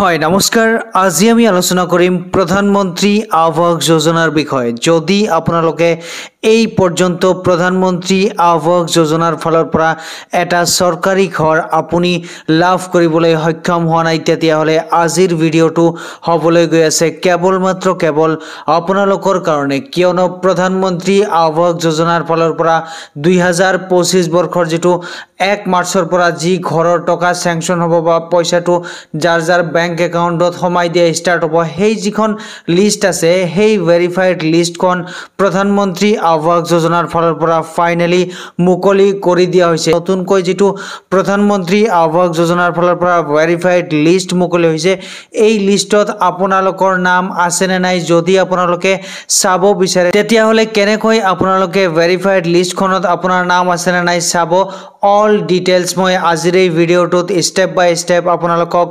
হয় নমস্কাৰ আজি আমি আলোচনা কৰিম প্ৰধানমন্ত্ৰী আৱাস যোজনাৰ বিষয়ে। যদি আপোনালোকে এই পৰ্যন্ত প্ৰধানমন্ত্ৰী আৱাস যোজনাৰ ফালৰ পৰা এটা চৰকাৰী ঘৰ আপুনি লাভ কৰিবলৈ সক্ষম হোৱা নাই, তেতিয়াহ'লে আজিৰ ভিডিঅ'টো হ'বলৈ গৈ আছে কেৱল মাত্ৰ কেৱল আপোনালোকৰ কাৰণে। কিয়নো প্ৰধানমন্ত্ৰী আৱাস যোজনাৰ ফালৰ পৰা 2025 বৰ্ষৰ যিটো 1 মাৰ্চৰ পৰা যি ঘৰৰ টকা চেংচন হ'ব বা পইচাটো যাৰ যাৰ বেংক একাউণ্টত সোমাই দিয়া ষ্টাৰ্ট হ'ব, সেই যিখন লিষ্ট আছে সেই ভেৰিফাইড লিষ্টখন প্ৰধানমন্ত্ৰী আৱাস যোজনাৰ ফালৰ পৰা ফাইনেলি মুকলি কৰি দিয়া হৈছে। নতুনকৈ যিটো প্ৰধানমন্ত্ৰী আৱাস যোজনাৰ ফালৰ পৰা ভেৰিফাইড লিষ্ট মুকলি হৈছে, এই লিষ্টত আপোনালোকৰ নাম আছেনে নাই যদি আপোনালোকে চাব বিচাৰে, তেতিয়াহ'লে কেনেকৈ আপোনালোকে ভেৰিফাইড লিষ্টখনত আপোনাৰ নাম আছেনে নাই চাব, অল ডিটেইলছ মই আজিৰ এই ভিডিঅ'টোত ষ্টেপ বাই ষ্টেপ আপোনালোকক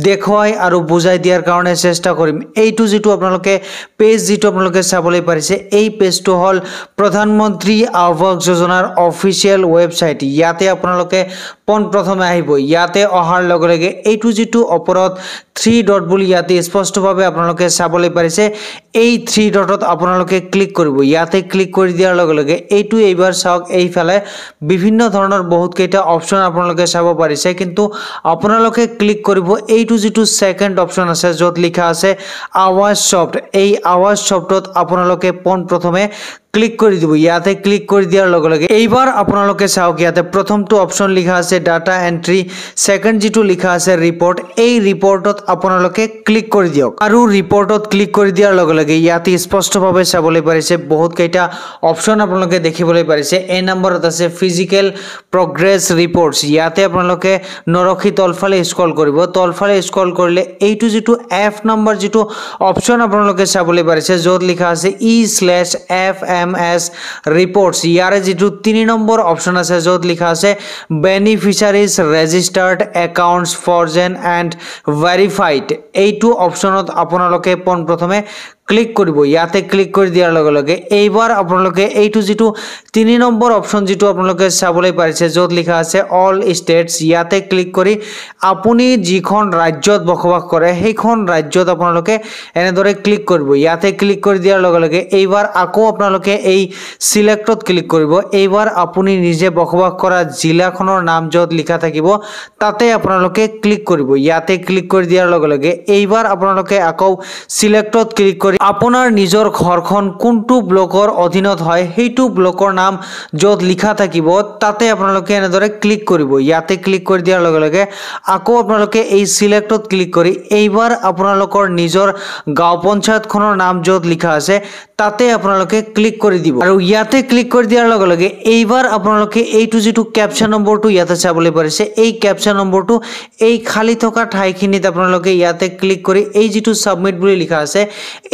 দেখুৱাই আৰু বুজাই দিয়াৰ কাৰণে চেষ্টা কৰিম। এইটো যিটো আপোনালোকে পেজ যিটো আপোনালোকে চাবলৈ পাৰিছে, এই পেজটো হ'ল প্ৰধানমন্ত্ৰী আৱাস যোজনাৰ অফিচিয়েল ৱেবছাইট। ইয়াতে আপোনালোকে পোনপ্ৰথমে আহিব। ইয়াতে অহাৰ লগে লগে এইটো যিটো ওপৰত 3 ডট বুলি ইয়াতে স্পষ্টভাৱে আপোনালোকে চাবলৈ পাৰিছে, এই 3 ডটত আপোনালোকে ক্লিক কৰিব। ইয়াতে ক্লিক কৰি দিয়াৰ লগে লগে এইটো এইবাৰ চাওক, এইফালে বিভিন্ন ধৰণৰ বহুতকেইটা অপশ্যন আপোনালোকে চাব পাৰিছে, কিন্তু আপোনালোকে ক্লিক কৰিব এইটো যিটো ছেকেণ্ড অপশ্যন আছে য'ত লিখা আছে আৱাজ ছফ্ট, এই আৱাজ ছফ্টত আপোনালোকে পোনপ্ৰথমে ক্লিক কৰি দিব। ইয়াতে ক্লিক কৰি দিয়াৰ লগে লগে এইবাৰ আপোনালোকে চাওক, ইয়াতে প্ৰথমটো অপশ্যন লিখা আছে ডাটা এণ্ট্ৰি, ছেকেণ্ড যিটো লিখা আছে ৰিপৰ্ট, এই ৰিপৰ্টত আপোনালোকে ক্লিক কৰি দিয়ক। আৰু ৰিপৰ্টত ক্লিক কৰি দিয়াৰ লগে লগে ইয়াতে স্পষ্টভাৱে চাবলৈ পাৰিছে বহুতকেইটা অপশ্যন আপোনালোকে দেখিবলৈ পাৰিছে। এই নম্বৰত আছে ফিজিকেল প্ৰগ্ৰেছ ৰিপৰ্টছ, ইয়াতে আপোনালোকে নৰখি তলফালে স্ক্ৰল কৰিব। তলফালে স্ক্ৰল কৰিলে এইটো যিটো এফ নম্বৰ যিটো অপশ্যন আপোনালোকে চাবলৈ পাৰিছে য'ত লিখা আছে E/FMS reports, ইয়াৰে যিটো 3 নম্বৰ অপশ্যন আছে য'ত লিখা আছে beneficiaries registered accounts frozen and verified, এইটো অপশ্যনত আপোনালোকে পোনপ্ৰথমে ক্লিক কৰিব। ইয়াতে ক্লিক কৰি দিয়াৰ লগে লগে এইবাৰ আপোনালোকে এইটো যিটো 3 নম্বৰ অপশ্যন যিটো আপোনালোকে চাবলৈ পাৰিছে য'ত লিখা আছে অল ষ্টেটছ, ইয়াতে ক্লিক কৰি আপুনি যিখন ৰাজ্যত বসবাস কৰে সেইখন ৰাজ্যত আপোনালোকে এনেদৰে ক্লিক কৰিব। ইয়াতে ক্লিক কৰি দিয়াৰ লগে লগে এইবাৰ আকৌ আপোনালোকে এই চিলেক্টত ক্লিক কৰিব। এইবাৰ আপুনি নিজে বসবাস কৰা জিলাখনৰ নাম য'ত লিখা থাকিব তাতে আপোনালোকে ক্লিক কৰিব। ইয়াতে ক্লিক কৰি দিয়াৰ লগে লগে এইবাৰ আপোনালোকে আকৌ চিলেক্টত ক্লিক কৰি আপোনাৰ নিজৰ ঘৰখন কোনটো ব্লকৰ অধীনত হয় সেইটো ব্লকৰ নাম য'ত লিখা থাকিব তাতে আপোনালোকে এনেদৰে ক্লিক কৰিব। ইয়াতে ক্লিক কৰি দিয়াৰ লগে লগে আকৌ আপোনালোকে এই চিলেক্টত ক্লিক কৰি এইবাৰ আপোনালোকৰ নিজৰ গাঁও পঞ্চায়তখনৰ নাম য'ত লিখা আছে তাতে আপোনালোকে ক্লিক কৰি দিব। আৰু ইয়াতে ক্লিক কৰি দিয়াৰ লগে লগে এইবাৰ আপোনালোকে এইটো যিটো কেপচা নম্বৰটো ইয়াতে চাবলৈ পাৰিছে, এই কেপচা নম্বৰটো এই খালী থকা ঠাইখিনিত আপোনালোকে ইয়াতে ক্লিক কৰি এই যিটো ছাবমিট বুলি লিখা আছে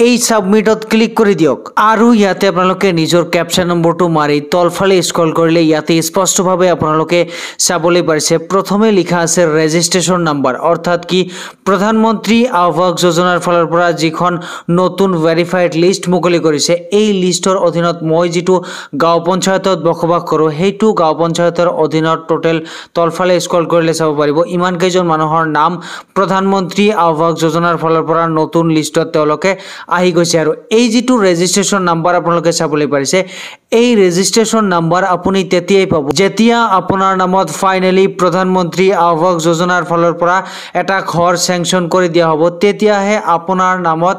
এই ছাবমিটত ক্লিক কৰি দিয়ক। আৰু ইয়াতে আপোনালোকে নিজৰ কেপচা নম্বৰটো মাৰি তলফালে স্ক্ৰল কৰিলে ইয়াতে স্পষ্টভাৱে আপোনালোকে চাবলৈ পাৰিছে প্ৰথমে লিখা আছে ৰেজিষ্ট্ৰেশ্যন নাম্বাৰ, অৰ্থাৎ কি প্ৰধানমন্ত্ৰী আৱাস যোজনাৰ ফালৰ পৰা যিখন নতুন ভেৰিফাইড লিষ্ট মুকলি কৰিছে এই লিষ্টৰ অধীনত মই যিটো গাঁও পঞ্চায়তত বসবাস কৰোঁ সেইটো গাঁও পঞ্চায়তৰ অধীনত টোটেল তলফালে স্ক্ৰল কৰিলে চাব পাৰিব ইমান কেইজন মানুহৰ নাম প্ৰধানমন্ত্ৰী আৱাস যোজনাৰ ফালৰ পৰা নতুন লিষ্টত তেওঁলোকে আহি গৈছে। আৰু এই যিটো ৰেজিষ্ট্ৰেশ্যন নাম্বাৰ আপোনালোকে চাবলৈ পাৰিছে, এই ৰেজিষ্ট্ৰেশ্যন নাম্বাৰ আপুনি তেতিয়াই পাব যেতিয়া আপোনাৰ নামত ফাইনেলি প্ৰধানমন্ত্ৰী আৱাস যোজনাৰ ফালৰ পৰা এটা ঘৰ চেংচন কৰি দিয়া হ'ব, তেতিয়াহে আপোনাৰ নামত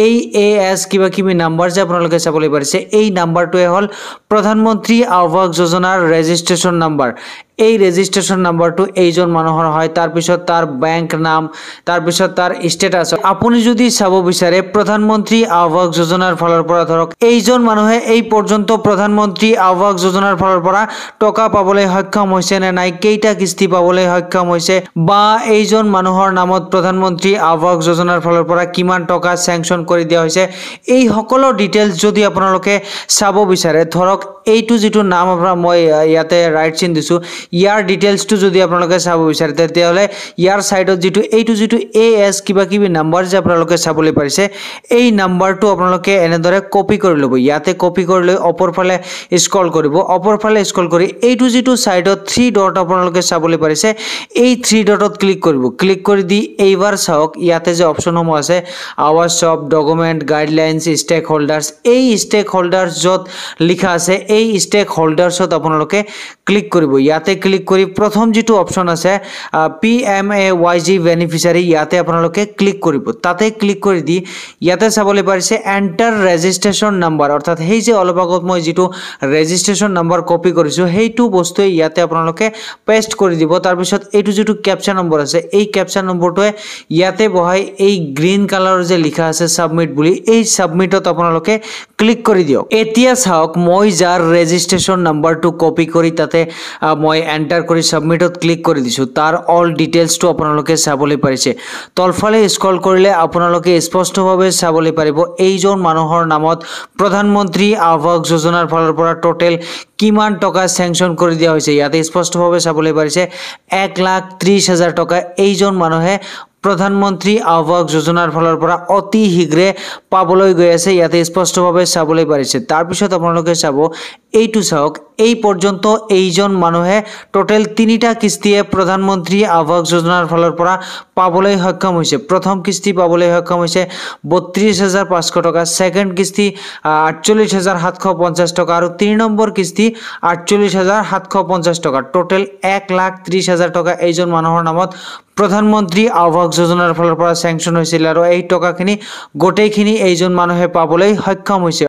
এই এ এছ কিবা কিবি নাম্বাৰ যে আপোনালোকে চাবলৈ পাৰিছে এই নাম্বাৰটোৱে হ'ল প্ৰধানমন্ত্ৰী আৱাস যোজনাৰ ৰেজিষ্ট্ৰেশ্যন নাম্বাৰ। এই ৰেজিষ্ট্ৰেশ্যন নাম্বাৰটো এইজন মানুহৰ হয়, তাৰপিছত তাৰ বেংক নাম, তাৰপিছত তাৰ ষ্টেটাছ। আপুনি যদি চাব বিচাৰে প্ৰধানমন্ত্ৰী আৱাস যোজনাৰ ফালৰ পৰা ধৰক এইজন মানুহে এই পৰ্যন্ত প্ৰধানমন্ত্ৰী আৱাস যোজনাৰ ফালৰ পৰা টকা পাবলৈ সক্ষম হৈছে নে নাই, কেইটা কিস্তি পাবলৈ সক্ষম হৈছে, বা এইজন মানুহৰ নামত প্ৰধানমন্ত্ৰী আৱাস যোজনাৰ ফালৰ পৰা কিমান টকা চেংচন কৰি দিয়া হৈছে, এই সকলো ডিটেইলছ যদি আপোনালোকে চাব বিচাৰে, ধৰক এইটো যিটো নাম আপোনাৰ মই ইয়াতে ৰাইট চিন দিছোঁ, ইয়াৰ ডিটেইলছটো যদি আপোনালোকে চাব বিচাৰে, তেতিয়াহ'লে ইয়াৰ ছাইডত যিটো এইটো যিটো এ এছ কিবা কিবি নাম্বাৰ যে আপোনালোকে চাবলৈ পাৰিছে, এই নাম্বাৰটো আপোনালোকে এনেদৰে কপি কৰি ল'ব। ইয়াতে কপি কৰি লৈ অপৰফালে স্ক্ৰল কৰিব। অপৰফালে স্ক্ৰল কৰি এইটো যিটো ছাইডত থ্ৰী ডট আপোনালোকে চাবলৈ পাৰিছে, এই থ্ৰী ডটত ক্লিক কৰিব। ক্লিক কৰি দি এইবাৰ চাওক, ইয়াতে যে অপশ্যনসমূহ আছে আৱাজ shop, document, guidelines, stake holders, এই ষ্টেক হোল্ডাৰ্ছ য'ত লিখা আছে এই ষ্টেক হোল্ডাৰ্ছত আপোনালোকে ক্লিক কৰিব। ইয়াতে ক্লিক কৰি প্ৰথম যিটো অপশ্যন আছে PMAYG beneficiary, ইয়াতে আপোনালোকে ক্লিক কৰিব। তাতে ক্লিক কৰি দি ইয়াতে চাবলৈ পাৰিছে এণ্টাৰ ৰেজিষ্ট্ৰেশ্যন নাম্বাৰ, অৰ্থাৎ সেই যে অলপ আগত মই যিটো ৰেজিষ্ট্ৰেশ্যন নাম্বাৰ কপি কৰিছোঁ সেইটো বস্তুৱে ইয়াতে আপোনালোকে পেষ্ট কৰি দিব। তাৰপিছত এইটো যিটো কেপচা নম্বৰ আছে, এই কেপচা নম্বৰটোৱে ইয়াতে বহাই এই গ্ৰীণ কালাৰৰ যে লিখা আছে ছাবমিট বুলি, এই ছাবমিটত আপোনালোকে ক্লিক কৰি দিয়ক। এতিয়া চাওক, মই যাৰ ৰেজিষ্ট্ৰেশ্যন নাম্বাৰটো কপি কৰি তাতে মই এণ্টাৰ কৰি ছাবমিটত ক্লিক কৰি দিছোঁ, তাৰ অল ডিটেইলছটো আপোনালোকে চাবলৈ পাৰিছে। তলফালে স্ক্ৰল কৰিলে আপোনালোকে স্পষ্টভাৱে চাবলৈ পাৰিব এইজন মানুহৰ নামত প্ৰধানমন্ত্ৰী আৱাস যোজনাৰ ফালৰ পৰা টোটেল কিমান টকা চেংচন কৰি দিয়া হৈছে। ইয়াতে স্পষ্টভাৱে চাবলৈ পাৰিছে 1,30,000 টকা এইজন মানুহে প্ৰধানমন্ত্ৰী আৱাস যোজনাৰ ফালৰ পৰা অতি শীঘ্ৰে পাবলৈ গৈ আছে। ইয়াতে স্পষ্টভাৱে চাবলৈ পাৰিছে। তাৰপিছত আপোনালোকে চাব, এইটো চাওক, এই পৰ্যন্ত এইজন মানুহে টোটেল 3টা কিস্তিয়ে প্ৰধানমন্ত্ৰী আৱাস যোজনাৰ ফালৰ পৰা পাবলৈ সক্ষম হৈছে। প্ৰথম কিস্তি পাবলৈ সক্ষম হৈছে 32,500 টকা, ছেকেণ্ড কিস্তি 48,750 টকা আৰু 3 নম্বৰ কিস্তি 48,750 টকা। টোটেল 1,30,000 টকা এইজন মানুহৰ নামত প্ৰধানমন্ত্ৰী আৱাস যোজনাৰ ফালৰ পৰা চেংচন হৈছিল আৰু এই টকাখিনি গোটেইখিনি এইজন মানুহে পাবলৈ সক্ষম হৈছে।